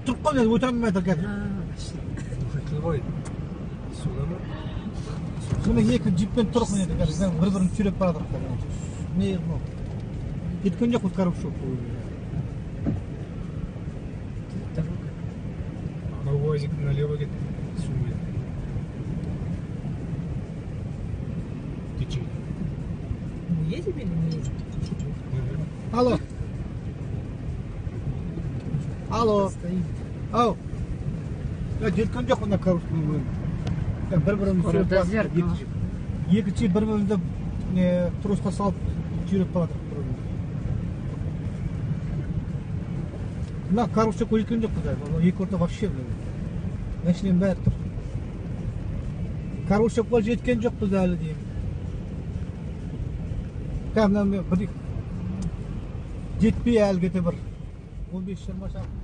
Тұрып қой, мен өте алмай жатыр қазір. Қалай? Сюда ма? Міне екі джиппен тұрып міне қазір бір бірін сүйреп бара жатыр. Не мынау? Кеткен жоқ қой коробчук. Анау УАЗик налево кетті. Сумен. Течение. Мы едем или не едем? Алло. Алло. Ау. Я жеткен жоқ мына коробчуктың. Бір бірін Скоро сүйреп до бара жатыр. зеркала. Екі джип. Екі джип бір бірін не тросқа салып сүйреп бара жатыр. Мына коробчук жеткен жоқ қой. Екі орта вообще машинаның бәрі тұр. Коробчукқа жеткен жоқпыз әлі деймін. Кәдімгі бір жетпей әлі кете бір 15-20 шақырым.